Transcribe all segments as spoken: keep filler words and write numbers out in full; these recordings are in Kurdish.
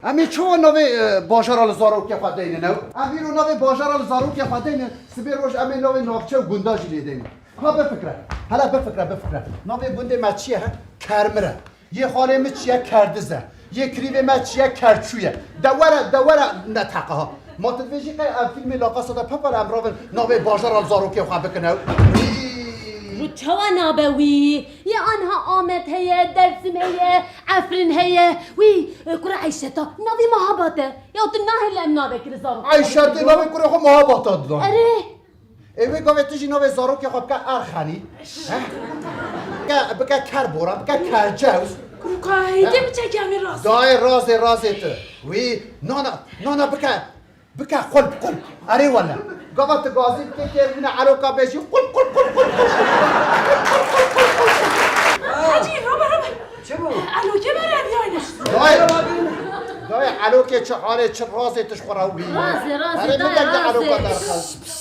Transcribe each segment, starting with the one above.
Em ê çawa navê, e, bajara li zarokê xwe deynin ew? Em îro navê bajara li zarokê xwe deynin, sibê roj em ê navê navçe û gunda jî lê deynin. Ha bifikre, hele bifikre, bifikre. Navê gundê me çi ye, he? Kermir e. Yê xalê min çi ye? Kerdiz e. Yê kirîvê me çi ye? Kerçû ye. De were, de were neteqe ha. Ma tu dibêjî qey ev fîlmê La Casa de Papel em ravin navê bajara li zarokê xwe bikin ew? Wî! Û çawa nabe wî? Yê anha Amed heye, Dersim heye, Efrin heye. Wî, e, kura Eyşeta, navê Mahabat e. Ya tu nahêle em navekî li zarokê xwe Eyşetê bikin navê kurê xwe Mahabata dida. Erê. Ê wê gavê tu jî navê zarokê xwe bike Erxenî. He? Bike, bike Kerbora, bike Kercews. Kuruka, hêdî biçe kemî rast. Dayê razê, razê tu. Wî, nana, nana bike, bike qulp, qulp. Erê wele. Gava tu gazî bike kê bine eloka bêjî qulp, qulp, qulp, qulp, qulp. Hecî, robe, robe. Çi bû? Elokê me re biyayne. Dayê, dayê elokê çi halê çi razê tu ji xwe re wî. Razê, razê, Erê dayê, min deng de eloka razê. Derxist.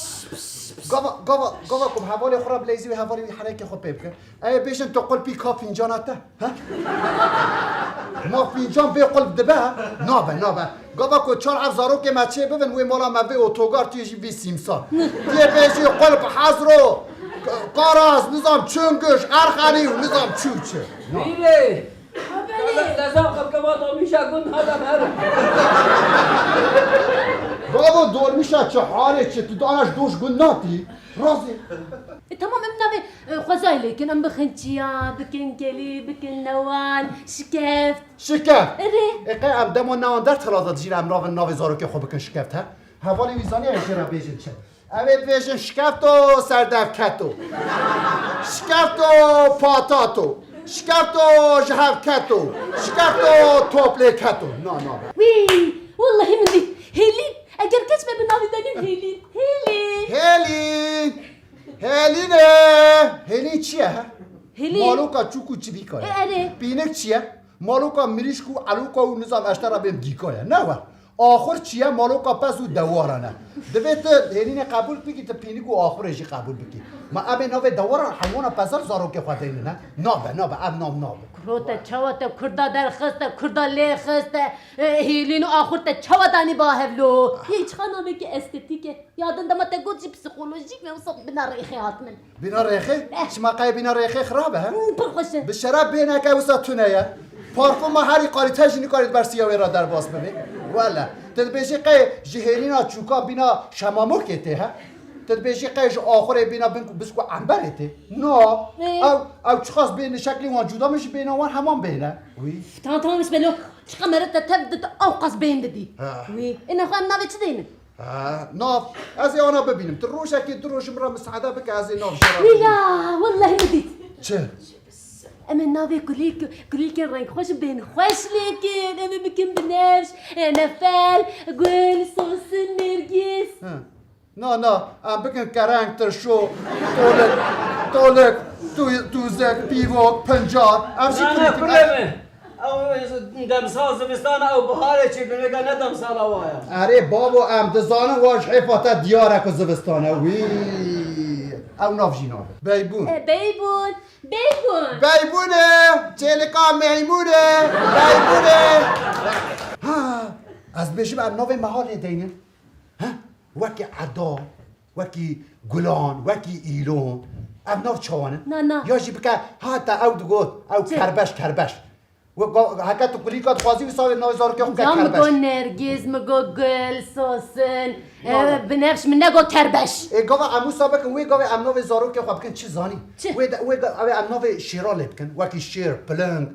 Gava, gava, gava ku bi hevalê xwe re bileyzî wê hevalê wî herekê xwe pê bike. Ew ê bêjin tu qulpî ka fîncana te. He? Ma fîncan bê qulp dibe, he? Nabe, nabe. Gava ku çar ev zarokê me çê bibin, wê mala me vê otogar tu yê jî vî sîmsar. Tu yê bêjî qulp hezro, karaz, nizam çunguş, erxenî û nizam çû çi. Na. Pîrê! Leza qebqeba domîşa gund hada mer. Bavo dormîşa çi halê çi, tu dana ji doş gund natî. Razî. E, tamam, em navê, e, xwezayê lêkin, em bixin çiya, bikin kelî, bikin newan, şikeft. Şikeft? Erê. E, qey em dema newan der tela de dijîn em navê, navê zarokê xwe bikin şikeft, he? Hevalê wî zaniye ez jê re bêjin çi? Ew ê bêjin şikefto serdevketo. Şikefto patato. Şikefto ji hev keto. Şikefto toplê keto. Na, na be. Wî, wellahî min dît. Hêlîn. Eger keç me bi navî denin Hêlîn. Hêlîn. Hêlîn. Hêlîn e. Hêlîn çi ye, he? Hêlîn. Maloka çûk û çivîka ye. E, erê. Pînik çi ye? Maloka mirîşk û eloka û nizam eştera bên dîka ye. Ne we? Axur çi ye? Maloka pez û dewara ne. Divê tu hêlînê qebûl bikî, tu pînik û axurê jî qebûl bikî. Ma em ê navê dewara heywana pezar zarokê xwe deynin, he? Nabe, nabe, ev nav nabe. Kuro te çawa te kurda derxiste, kurda lêxiste, e, hêlîn û axur te çawa danî ba hevlo? Yê çiqa navekî estetîk e. Ya din dema te got jî psîkolojîk me, wisa bina rêxê hat min. Bina rêxê? Eh. Çima qey bina rêxê xirab e, he? Hmm, pir xweş e. Bi şerab bêneke wisa tune ye. Parfuma herî qalîte jî nikarî di ber siya wê re derbas bibê. Wele. Tu dibêjî qey ji hêlîna çûka bina şemamokê tê, he? Tu dibêjî qey ji axurê bîna bin ku, biz ku emberê tê. No. Ê. Ew, ew çiqas bêne şeklê wan cuda min jî bêna wan heman bêne. Wî. Tamam, tamam, işte lo. Çiqa mere te tev dite ew qas bêhn didî. Ha. Wî. Ê nexwe em navê çi deynin? Ha, nav. Ez ê ana bibînim. Tu rojekê du roj ji min re misaade bike, ez ê nav jê re bibînim. Ya, wellahî min dît. Çi? Em ê navê kulîlk-, kulîlkên rengxweş û bên xweş lêkin. Em ê bikin binevş, e, nefel, gul, sosin, nêrgîz. Ha. Na, na, em bikin kereng, tirşo, tolik, tolik, tu-, tûzek, pîvok, pincar. Em jî Na, na, kulîlkên kulê min. Ew demsal zivistan e, ew biharê çêdibê, ne demsala wa ye. Erê bavo, em dizanin wa ji hêfa te diyar e ku zivistan e. Wî. Ew nav jî nabe. Beybûn. E, beybûn. Beybûn. Beybûn e. Çêlika meymûn e. Beybûn e. Ha, ez dibêjim em navê meha lê deynin. He? Wekî Eda, wekî Gulan, wekî Îlon. Ev nav çawan in? Na, na. Ya jî bike, ha te ew digot, ew Çi? Kerbeş, kerbeş. We ga-, heke tu kulîka dixwazî, wisa wê navê zarokê xwe bike Can mi Kerbeş. Got Nergîz, mi got Gul, Sosin, Nana. E, Binevş, min negot Kerbeş. Ê gava em wisa bikin, wê gavê em navê zarokê xwe bikin çi zanî? Çi? Wê de, wê de, ew ê em navê şêra lê bikin. Wekî şêr, piling,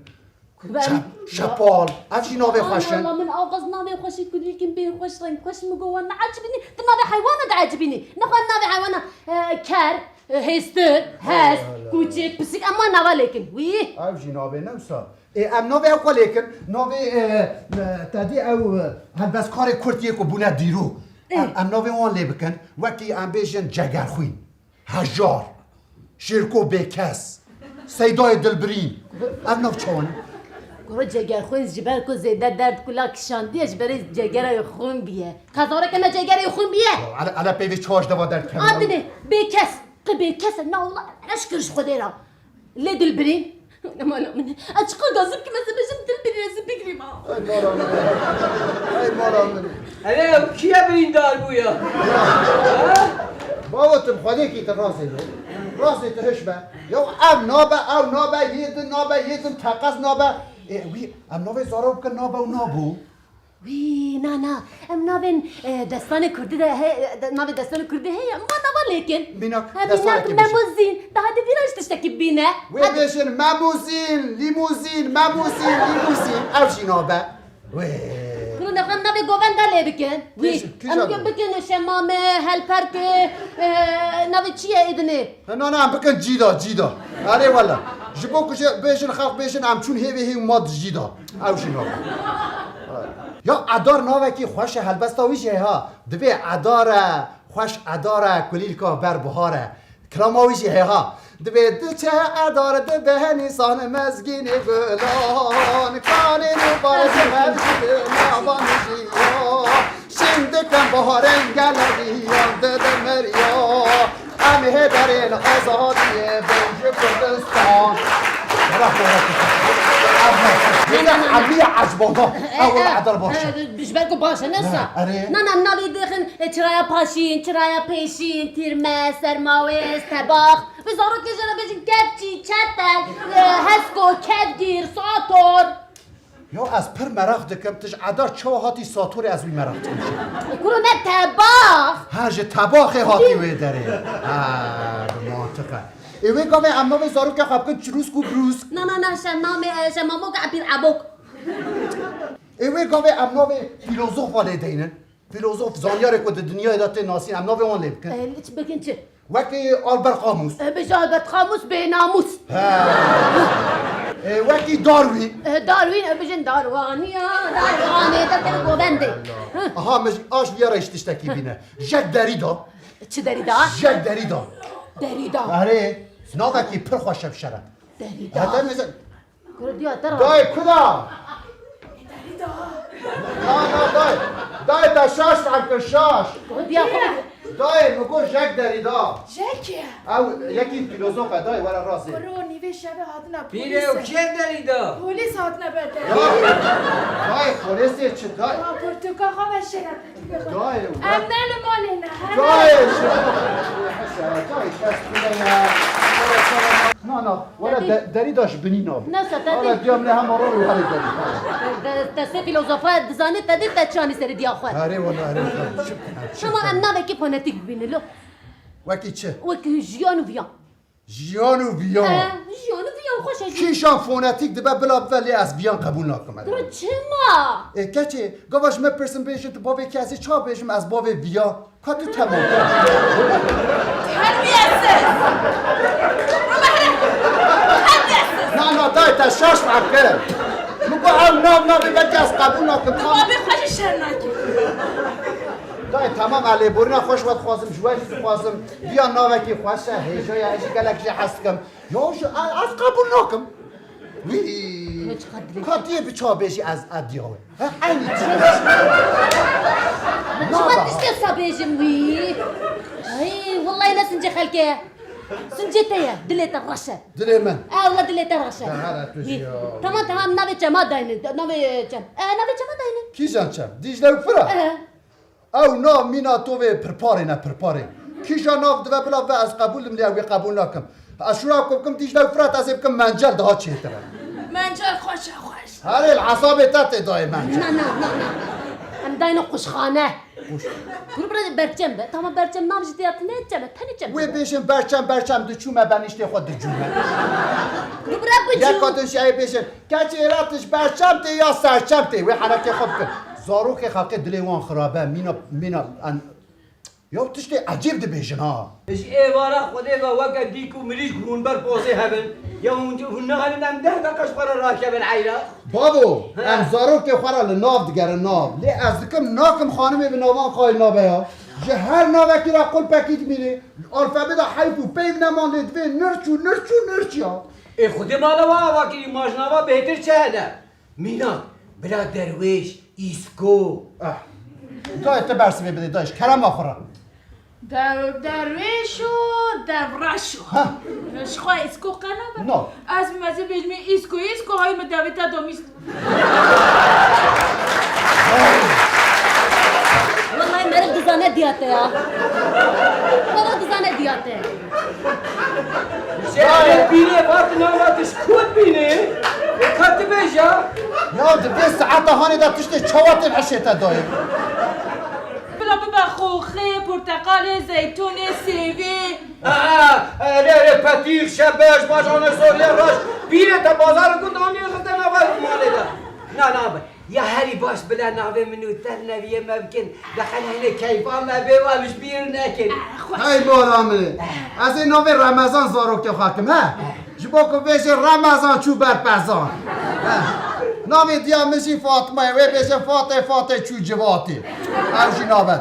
Ben Şe-, şepal. Ev jî navê xweş in. Allah, min axaz navê xweşî kulîlkên bê xweş, reng xweş, min got wan neecibînî. Tu navê heywana diecibînî. Nexwe em navê heywana, e, ker, e, hêstir, hest, Hala. Kûçik, pisîk, em wan nava lêkin. Wî. Ev jî navê ne wisa. Ê, em navê ew xwe lêkin. Navê, e, e, te dî ew, e, helbestkarê Kurd yê ku bûne dîrok. Ê. Em, em navê wan lê bikin. Wekî em bêjin Cegerxwîn. Hejar, Şêrko Bêkes, Seydayê Dilbirîn. Ev nav çawan e? Kuro Cegerxwîn ji ber ku zêde derd kula kişandiye, ji berê cegera wê xwîn biye. Ka zarokê me cegera wê xwîn biye. Ele, ele peyvê çawa ji deva derd kevin. Adine, Bêkes. Qe Bêkes e, na wala, eşkir ji Xwedê re. Lê Dilbirîn, Ne mala min. Ez çiqas gazî bikim, ez ê bêjim dil bigirî, ez ê bigirî ma. Ay mala min. Ay mala min. Hele ew kî ye birîndar bû ya? Ha? Bavo tu bi Xwedê kî tu razê be. Razê tu hiş be. Ya ev nabe, ew nabe, yê din nabe, yê din teqez nabe. Ê wî em navê zarok bikin nabe û nabû. Wî, na, na. Em navên e, destanê kurdî de he, de- navê destanê kurdî heye. Ma nava lêkin. Mînak, He, destanekî mînak bêjin. Memûzîn. Daha di vîra ji tiştekî bîne. Wê bêjin memûzîn, lîmûzîn, memûzîn, lîmûzîn. Ev jî nabe. Wê. Kuro nexwe em navê govenda lê bikin. Wî. Kîjan, kîjan Em govend? Bikin şemame, helperke, e, navê çi ye êdinê? He, na, na, em bikin cîda, cîda. Erê wele. Ji bo ku jê bêjin, xelk bêjin, em çûn hêvê hê û ma di cîda. Ew jî nabe. Ya edar navekî xweş e, helbesta wî jî heye ha. Divê edar e, xweş edar e, kulîlka ber bihar e. Kilama wî jî heye ha. Divê diçe edar dibe nîsan mezgînê gulan. Kanê nû barê ji her ji nava min jî ya. Şîn dikin baharên geleriyan dide meriya. Em hêderên azadiyê bin ji Kurdistan. Bera xwe reke. Emiye ecbada. Ew ol edar baş e. Ji ber ku baş e, ne sa? Erê. Na, na, navê dixin, e, çiraya paşîn, çiraya pêşîn, tîrme, sermawêz, tebax. Bi zarokê jê re bêjin kepçî, çetel, e, hesko, kevgîr, sator. Ya ez pir meraq dikim, tu ji edar çawa hatî Satorê ez wî meraq dikim jî. Kuro ne tebax. Ha ji tebaxê hatî wê derê. Ha bi mantiq e. Ê wê gavê em navê zarokê xwe bikin çirûsk û brûsk. Na na na şemamê e şemamok ebîr ebok. Ê wê gavê em navê fîlozofa lê deynin. Fîlozof, zanyarê ku di dinyayê de tê nasîn, em navê wan lê bikin. Em çi bikin çi? Wekî Albert Camus. Em bêje Albert Camus bênamûs. He. Ê, wekî Darwin. Darwin, em bêjin Darwaniya, Darwanê de tê govendê. Aha, min aş viya re ji tiştekî bîne. Jack Derrida. Çi Derrida? Jack Derrida. Derrida. Erê, navekî pir xweş e bi şeref. Derrida. Heta nêze- Kuro diya te ra. Dayê kuda? Na na dayê. Dayê te şaş fehm kir şaş. Kuro diya xwe. Dayê min got Jack Derrida. Jack ye? Ew yekî fîlozof e dayê were razê. Kuro nîvê şevê hatina polîs. Pîrê ew kê Derrida? Polîs hatine ber derê. Dayê polîsê çi dayê? Pirtûka xwe veşêre pirtûka xwe. Dayê. Em ne li malê ne. Dayê şi. Dayê kes bile ya. Na na. Wele de, derî da ji binî nabî. Nasa te Wele dî. Diya min hema ro û herî derî. Te, te sê fîlozofa dizanî te dî te çanî serê diya xwe. Herê wele herê. Çi, çi, Şema em navekî fonetîk bibîne lo. Wekî çi? Wekî jiyan û viyan. Jiyan û viyan. E, jiyan û viyan xweş e jî. Kîjan fonetîk dibe bila bibe lê ez viyan qebûl nakim. Duro çima? E, keçê, gava ji me pirsin bêjin tu bavê kî ez ê çawa bêjim ez bavê viyan. Ka tu temam. Terbiyesiz! Terbiyesiz! Na na dayê te şaş fehm kir. Min got ev nav navê belkî ez qebûl nakim. Tu babê xwe jî şer nakî. Dayê temam ez lêborîna xwe ji we dixwazim, ji we jî dixwazim. Viya navekî xweş e, hêja ye, ez jî gelek jê hez dikim. Ya ji ez qebûl nakim. Wî. Ka tu yê bi çawa bêjî ez ediya we. He, eynî çi? Ji xwe tiştê wisa bêjim wî. Ay, wellahî ne sincê xelkê ye. Sincê te ye, dilê te reş e. Dilê min. E, wella dilê te reş e. Te here tu jî ya. Tamam, tamam, navê çema daynin. Navê çem. E, navê çema daynin. Kîjan çem? Dîcle û Firat? E. Ew nav mîna tovê pirparê ne pirparê. Kîja nav dive bila ve ez qebûl dim lê ew ê qebûl nakim. Ez şûra ku bikim Dîcle û Firat ez ê bikim Mencel daha çêtir e. Mencel xweş e xweş. Herê li esabê te tê dayê Mencel. Na na na na. Em dayne quşxane. Quş. Kuru bira berçem be. Tamam berçem nav jî diya ne çem e. Tenê çem. Wê bêjin berçem berçem diçûme benîştê xwe dicûme. Kuru bira bicû. Yek katin şiyayê bêjin. Keçê ra tu ji berçem tê ya serçem tê, wê herekê xwe bikin. Zarokê xelkê dilê wan xirabe, mîna, mîna, en, ya tiştê ecêb dibêjin ha. Ji êvara Xwedê ve weke dîk û mirîşk hûn ber pozê hebin. Ya hûn, hûn neherin em deh deqe ji xwe re rakevin eyra. Bavo, He. Em zarokê xwe re li nav digerin nav. Lê ez dikim nakim xanimê bi navan qayil nabe ya. Ji her navekî re qulpekî dimîne. Alfabê de heyf û peyv neman lê divê nirç û nirç û nirç ya. Ê Xwedê mala we ava kirî, ma ji nava bêhtir çi hene? Mînak, bila derwêş, îsko. Eh. Dayê te bersivê bidê dayê, ji kerema xwe re. Dew derwêş û devreş û. Ha. Ji xwe îsko qe nabe? No. Ez mezin bêjmî îsko, îsko, hay min devê te domîst. Wellahî meriv dizane diya te ya. Wellahî dizane diya te. Şerê pîrê vat nava tu ji ku dibînî? Ê ka tu bêje. Ya di vê saeta hanê de tiştê çawa tên eşê te dayê? Bila bibe xoxê, porteqalê, zeytûnê, sêvê. Aa, erê, erê, petîr, şebeş, bajane, soriye, reş. Pîrê te bazar gund anî xiste nava malê de. Na, nabe. Ya herî baş bila navê min û te naviyê me bikin. Dixin hene keyfa me bê, wan ji bîr nekin. Hey mala min. Ez ê navê Remezan zarokê xwe kim, he? Ji bo ku vêjê Remezan çû ber pezan. He. Navê diya min jî Fatma ye. Wê bêje Fatê, Fatê çû civatê. Ew jî navê.